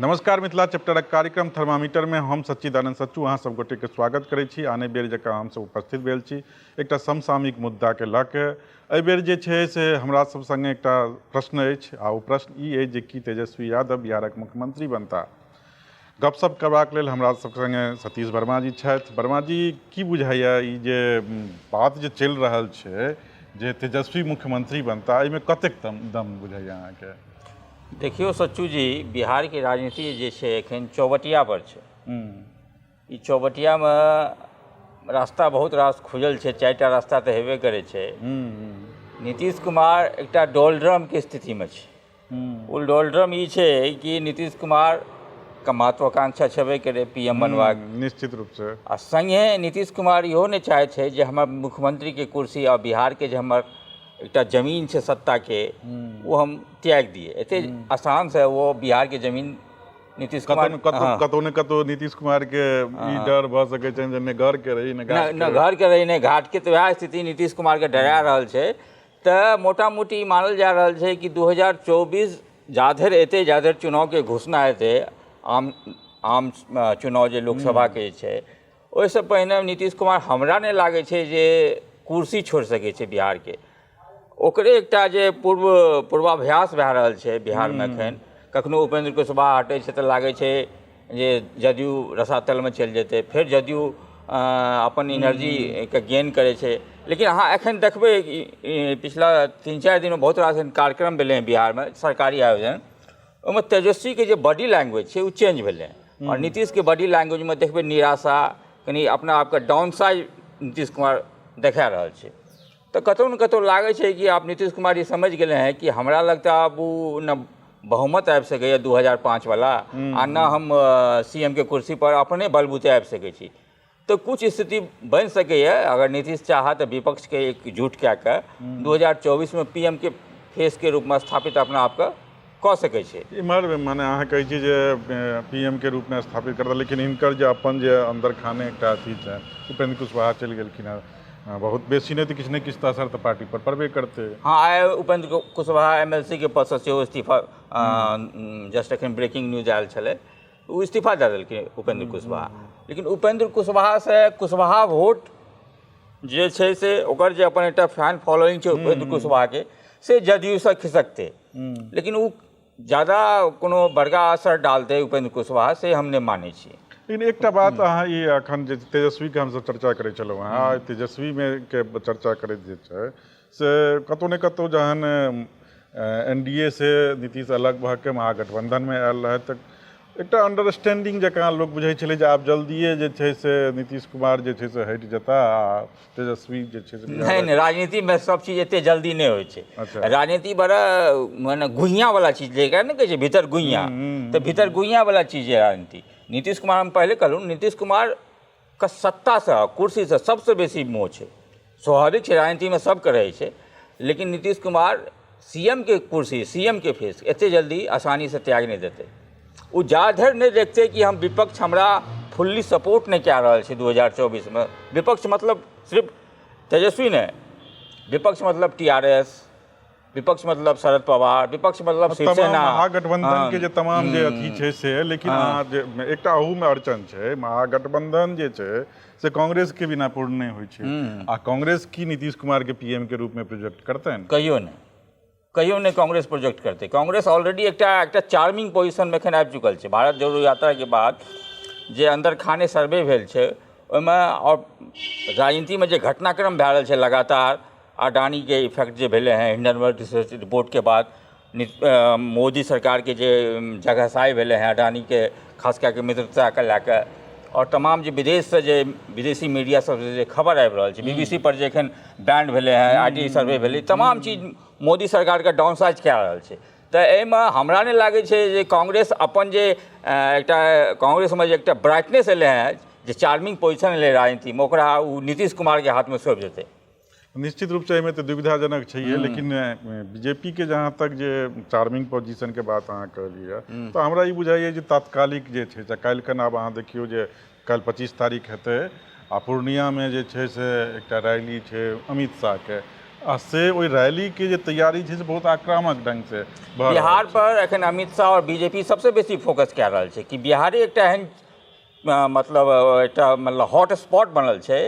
नमस्कार, मिथिला चैप्टरक कार्यक्रम थर्मामीटरमे हम सच्चिदानंद सच्चू अहाँ सब गोटेके स्वागत करै छी। आने बेर जकाँ हमसब उपस्थित भेल छी एकटा समसामयिक मुद्दाके लऽ के। एहि बेर जे छै से हमरा सब संगे एकटा प्रश्न अछि आ ओ प्रश्न ई अछि जे की तेजस्वी यादव बिहारक मुख्यमंत्री बनता। गपशप करबाक लेल हमरा सब संगे सतीश वर्मा जी छथि। वर्मा जी, की बुझाइए ई जे बात जे चलि रहल छै जे तेजस्वी मुख्यमंत्री बनता, एहिमे कतेक दम बुझाइए अहाँके? देखियौ सच्चू जी, बिहारके राजनीति जे छै एखन चौबटिया पर छै। ई चौबटियामे रास्ता बहुत रास खुजल छै, 4टा रास्ता तऽ हेबे करै छै। नीतीश कुमार एकटा डोलड्रमके स्थितिमे छै। ओ डोलड्रम ई छै कि नीतीश कुमारके महत्वाकांक्षा छेबे करै पीएम बनबाक, निश्चित रूपसँ, आ सङ्गे नीतीश कुमार इहो नहि चाहै छै जे हमर मुख्यमंत्रीके कुर्सी आ बिहारके जे हमर एकटा जमीन छै सत्ताके ओ हम त्यागि दिए। एते आसानसँ ओ बिहारके जमीन नीतीश कुमार कतौ ने कतौ नीतीश कुमार के ई डर भऽ सकै छनि जे नहि घर के रही नहि घाट, ने घर के रही नहि घाट के। तऽ वएह स्थिति नीतीश कुमार के डरा रहल छै। तऽ मोटा मोटी मानल जा रहल छै कि 2024 जाधरि एतै, जाधरि चुनावके घोषणा हेतै, आम आम चुनाव जे लोकसभाके छै, ओहिसँ पहिने नीतीश कुमार हमरा नहि लागै छै जे कुर्सी छोड़ि सकै छै बिहारके। ओकरे एकटा जे पूर्वाभ्यास भए रहल छै बिहारमे एखन। कखनो उपेंद्र कुशवाहा हटै छै तऽ लागै छै जे जदयू रसातलमे चलि जेतै, फेर जदयू अपन एनर्जीके गेन करै छै। लेकिन अहाँ एखन देखबै पिछला 3-4 दिनमे बहुत रास एहन कार्यक्रम भेलै हँ बिहारमे सरकारी आयोजन, ओहिमे तेजस्वीके जे बॉडी लैंग्वेज छै ओ चेंज भेलै हँ आओर नीतीशके बॉडी लैंग्वेजमे देखबै निराशा, कनि अपना आपके डाउन साइज नीतीश कुमार देखा रहल छै। तऽ कतहु ने कतहु लागै छै कि आब नीतीश कुमार ई समझि गेलै हँ कि हमरा लग तऽ आब ओ ने बहुमत आबि सकैए 2005 वाला आ ने हम सी एम के कुर्सी पर अपने बलबूते आबि सकै छी। तऽ कुछ स्थिति बनि सकैए अगर नीतीश चाहत तऽ विपक्षके एकजुट कए कऽ 2024मे पी एम के फेसके रूपमे स्थापित अपना आपके कऽ सकै छै। इम्हर मने अहाँ कहै छी जे पी एम के रूपमे स्थापित करता, लेकिन हिनकर जे अपन जे अंदर खाने एकटा अथी छनि, उपेंद्र कुशवाहा चलि गेलखिन हँ, बहुत बेसी नहि तऽ किछु ने किछु तऽ असर तऽ पार्टी पर पड़बे करतै। हँ, आइ Upendra Kushwaha M L C के पदसँ सेहो इस्तीफा, जस्ट एखन ब्रेकिंग न्यूज आयल छलै, ओ इस्तीफा दए देलखिन उपेंद्र कुशवाहा। लेकिन उपेंद्र कुशवाहासँ कुशवाहा वोट जे छै से ओकर जे अपन एकटा फैन फॉलोइंग छै उपेंद्र कुशवाहाके, से जदयूसँ खिसकतै, लेकिन ओ ज्यादा कोनो बड़का असर डालतै उपेंद्र कुशवाहा से हम नहि मानै छियै। लेकिन एकटा बात अहाँ ई एखन जे तेजस्वीके हमसब चर्चा करै छलहुँ हँ, तेजस्वीमे के चर्चा करैत जे छै से कतहु ने कतहु जहन एन डी ए से नीतीश अलग भऽ के महागठबंधनमे आयल रहथि तऽ एकटा अंडरस्टैंडिंग जकाँ लोक बुझै छलै जे आब जल्दिए जे छै से नीतीश कुमार जे छै से हटि जेता आ तेजस्वी जे छै से नहि नहि, राजनीतिमे सब चीज एते जल्दी नहि होइ छै। राजनीति बड़ा मने गुइयाँ वाला चीज, जेकरा नहि कहै छै भीतर गुइयाँ, तऽ भीतर गुइयाँ वाला चीज है राजनीति। नीतीश कुमार, हम पहिले कहलहुँ, नीतीश कुमार के सत्तासँ कुर्सीसँ सबसँ बेसी मोह छै। स्वाभाविक छै, राजनीतिमे सबके रहै छै, लेकिन नीतीश कुमार सी एम के कुर्सी, सी एम के फेस एते जल्दी आसानीसँ त्याग नहि देतै। ओ जा धरि नहि देखतै कि हम विपक्ष हमरा फुल्ली सपोर्ट नहि कए रहल छै 2024मे, विपक्ष मतलब सिर्फ तेजस्वी नहि, विपक्ष मतलब टी आर एस, विपक्ष मतलब शरद पवार, विपक्ष मतलब शिवसेना, महागठबंधन के जे तमाम जे अथी छै से। लेकिन अहाँ जे एकटा अहूमे अड़चन छै, महागठबंधन जे छै से कांग्रेस के बिना पूर्ण नहि होइ छै, आ कांग्रेस की नीतीश कुमार के पीएम के रूप में प्रोजेक्ट करतनि? कहियो नहि, कहियो नहि कांग्रेस प्रोजेक्ट करतै। कांग्रेस ऑलरेडी एकटा एकटा चार्मिंग पोजिशनमे एखन आबि चुकल छै। भारत जोड़ो यात्राके बाद जे अंदर खाने सर्वे भेल छै ओहिमे आओर राजनीतिमे जे घटनाक्रम भए रहल छै लगातार, अडानीके इफेक्ट जे भेलै हँ, हिंडनबर्ग रिसर्च रिपोर्टके बाद मोदी सरकारके जे जगहसाइ भेलै हँ अडानीके खास कए कऽ मित्रताके लए कऽ, आओर तमाम जे विदेशसँ जे विदेशी मीडिया सबसँ जे खबर आबि रहल छै, बी बी सी पर जे एखन बैंड भेलै हँ, I T survey भेलै, तमाम चीज मोदी सरकारके डाउनसाइज कए रहल छै। तऽ एहिमे हमरा नहि लागै छै जे कांग्रेस अपन जे एकटा कांग्रेसमे जे एकटा ब्राइटनेस एलै हँ, जे चार्मिंग पोजिशन एलै राजनीतिमे, ओकरा ओ नीतीश कुमारके हाथमे सौंपि देतै। निश्चित रूपसँ एहिमे तऽ दुविधाजनक छैहे, लेकिन बीजेपी के जहाँ तक जे चार्मिंग पोजिशन के बात अहाँ कहलियै, तऽ हमरा ई बुझाइए जे तात्कालिक जे छै से काल्हिखन आब अहाँ देखियौ जे काल्हि 25 तारीख हेतै आ पूर्णियामे जे छै से एकटा रैली छै अमित शाहके, आ से ओहि रैलीके जे तैयारी छै से बहुत आक्रामक ढङ्गसँ भऽ रहल बिहार छै। पर एखन अमित शाह आओर बीजेपी सबसँ बेसी फोकस कए रहल छै कि बिहारे एकटा एहन मतलब एकटा मतलब हॉट स्पॉट बनल छै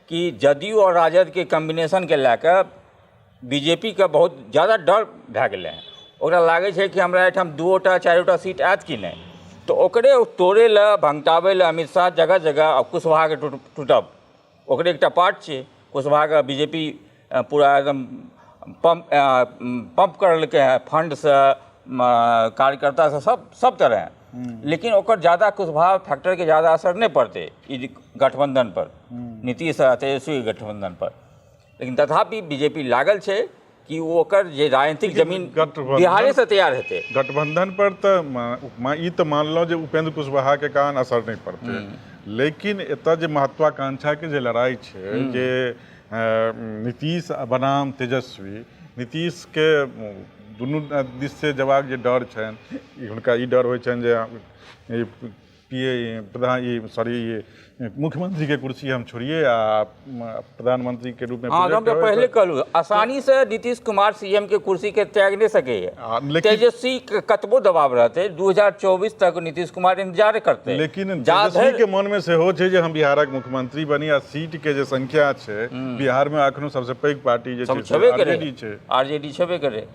कि जदयू आओर राजदके कॉम्बिनेशनके लए कऽ बीजेपीके बहुत ज्यादा डर भए गेलै हँ। ओकरा लागै छै कि हमरा एहिठाम 2टा 4टा सीट आयत कि नहि, तऽ ओकरे तोड़ै लए भङ्गटाबै लए अमित शाह जगह जगह आ कुशवाहाके टूटब ओकरे एकटा पार्ट छै। कुशवाहाके बीजेपी पूरा एकदम पंप करलकै हँ फंडसँ, कार्यकर्तासँ, सब तरह, लेकिन ओकर ज्यादा कुशवाहा फैक्टरके ज्यादा असर नहि पड़तै ई गठबंधन पर, नीतीश आ तेजस्वी गठबंधन पर। लेकिन तथापि बीजेपी लागल छै कि ओ ओकर जे राजनीतिक जमीन बिहारेसँ तैयार हेतै। गठबंधन पर तऽ ई तऽ मानलहुँ जे उपेंद्र कुशवाहाके कारण असर नहि पड़तै, लेकिन एतऽ जे महत्वाकांक्षाके जे लड़ाइ छै जे नीतीश बनाम तेजस्वी, नीतीशके दुनू दिससँ जयबाक जे डर छनि, हुनका ई डर होइ छनि जे पी प्रधान ई सॉरी मुख्यमंत्री के कुर्सी हम छोड़िए आ प्रधानमंत्री के रूप में। हाँ, हम तो पहले कहलू आसानी से नीतीश कुमार सीएम के कुर्सी के त्याग नहीं सके। तेजस्वी कतबो दबाव रहते 2024 तक नीतीश कुमार इंतजार करते, लेकिन तेजस्वी के मन में सेहो छै जे हम बिहारक मुख्यमंत्री बनी आ सीट के जे संख्या छै बिहार में अखनो सबसे पैघ पार्टी जे छै आरजेडी छै, आरजेडी छेबे करे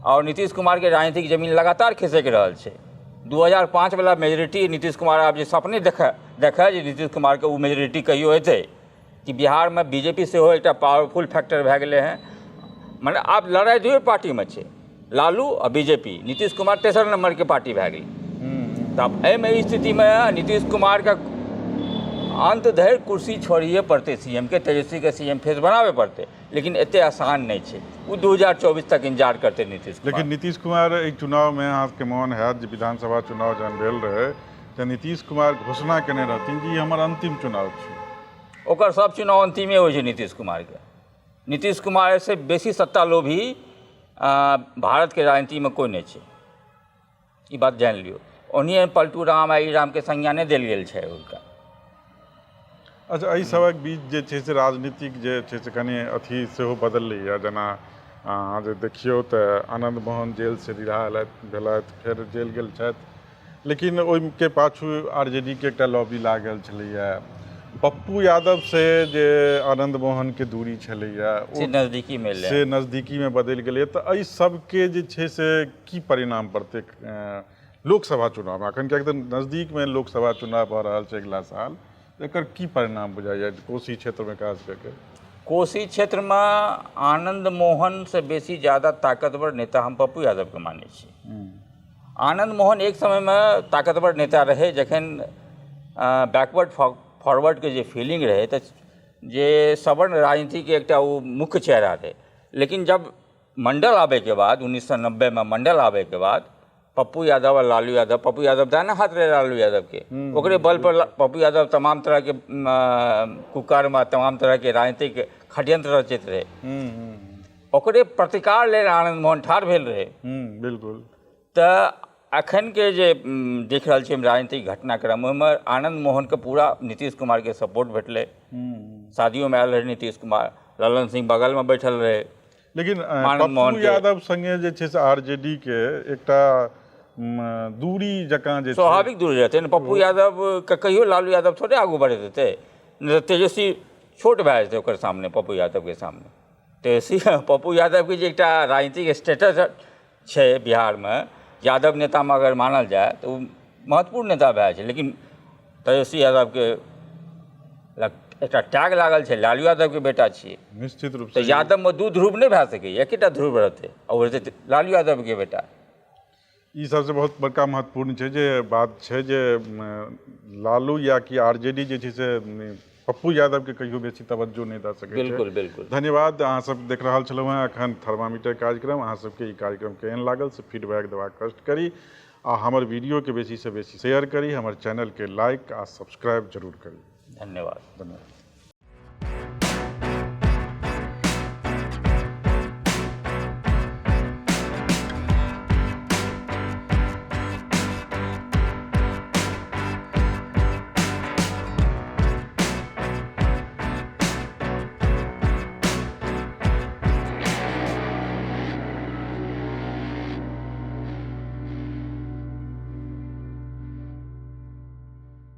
और नीतीश कुमार के राजनीतिक जमीन लगातार खिसक रहल छै। 2005 वाला मेजोरिटी नीतीश कुमार आब जे सपने देखै जे नीतीश कुमारके ओ मेजोरिटी कहियो एतै कि बिहारमे बीजेपी सेहो एकटा पावरफुल फैक्टर भए गेलै हँ। मने आब लड़ाइ दुए पार्टीमे छै, लालू आ बीजेपी, नीतीश कुमार तेसर नंबरके पार्टी भए गेलै। तब एहिमे स्थितिमे नीतीश कुमारके अंत धरि कुर्सी छोड़िए पड़तै सीएमके, तेजस्वीके सीएम फेस बनाबे पड़तै, लेकिन एते आसान नहि छै। ओ 2024 तक इंतजार करतै नीतीश कुमार। लेकिन नीतीश कुमार एहि चुनावमे अहाँके मोन हैत जे विधानसभा चुनाव जहन भेल रहै तऽ नीतीश कुमार घोषणा केने रहथिन जे ई हमर अंतिम चुनाव छै। ओकर सब चुनाव अंतिमे होइ छै नीतीश कुमारके। नीतीश कुमार से बेसी सत्ता लोभी भारतके राजनीतिमे कोइ नहि छै, ई बात जानि लियौ। ओनाहिए पलटू राम आ ई रामके संज्ञा नहि देल गेल छै हुनका। अच्छा, एहि सबक बीच जे छै से राजनीतिक जे छै से कनि अथी सेहो बदललैए। जेना अहाँ जे देखियौ तऽ आनन्द मोहन जेलसँ रिहा भेलथि, फेर जेल गेल छथि, लेकिन ओहिके पाछू आरजेडीके एकटा लॉबी लागल छलैए। पप्पू यादव से जे आनन्द मोहनके दूरी छलैए से नजदीकीमे से नजदीकीमे बदलि गेलैए। तऽ एहि सबके जे छै से की परिणाम पड़तै लोकसभा चुनावमे? अखन किएक तऽ नजदीकमे लोकसभा चुनाव भऽ रहल छै अगिला साल, एकर की परिणाम बुझाइए कोसी क्षेत्रमे खास कऽ के? कोसी क्षेत्रमे आनन्द मोहनसँ बेसी ज्यादा ताकतवर नेता हम पप्पू यादवके मानै छी। आनन्द मोहन एक समयमे ताकतवर नेता रहै, जखन बैकवर्ड फॉरवर्डके जे फीलिंग रहै तऽ जे सवर्ण राजनीतिके एकटा ओ मुख्य चेहरा रहै। लेकिन जब मंडल आबैके बाद 1990मे मंडल आबैके बाद पप्पू यादव आ लालू यादव, पप्पू यादव दाहिना हाथ रहे लालू यादवके, ओकरे बल पर पप्पू यादव तमाम तरहके कुकर्म तमाम तरहके राजनीतिक षड्यंत्र रचैत रहे, ओकरे प्रतिकार लेल आनन्द मोहन ठाढ़ भेल रहे। बिल्कुल। तऽ अखनके जे देख रहल छियै राजनीतिक घटनाक्रम, ओहिमे आनन्द मोहनके पूरा नीतीश कुमारके सपोर्ट भेटलै। शादियोमे आयल रहै नीतीश कुमार, ललन सिंह बगलमे बैठल रहै। लेकिन पप्पू यादव संगे जे छै से आरजेडी के एकटा दूरी जकाँ जे स्वाभाविक दूरी रहतै ने। पप्पू यादव के कहियो लालू यादव थोड़े आगू बढ़े देतै, नहि तऽ तेजस्वी छोट भए जेतै ओकर सामने, पप्पू यादवके सामने। तेजस्वी पप्पू यादवके जे एकटा राजनीतिक स्टेटस छै बिहारमे, यादव नेतामे अगर मानल जाय तऽ ओ महत्वपूर्ण नेता भए जाइ छै। लेकिन तेजस्वी यादवके एकटा टैग लागल छै, लालू यादवके बेटा छियै, निश्चित रूप तऽ यादवमे दू ध्रुव नहि भए सकैए, एकेटा ध्रुव रहतै आ ओ रहतै लालू यादवके बेटा। ई सबसँ बहुत बड़का महत्वपूर्ण छै जे बात छै जे लालू या कि आरजेडी जे छै से पप्पू यादवके कहियो बेसी तवज्जो नहि दऽ सकै। बिल्कुल बिल्कुल। धन्यवाद। अहाँ सब देख रहल छलहुँ हेँ अखन थर्मामीटर कार्यक्रम। अहाँ सबके ई कार्यक्रम केहन लागल से फीडबैक देबाक कष्ट करी आ हमर वीडियोके बेसीसँ बेसी शेयर करी, हमर चैनलके लाइक आ सब्सक्राइब जरूर करी। धन्यवाद। धन्यवाद।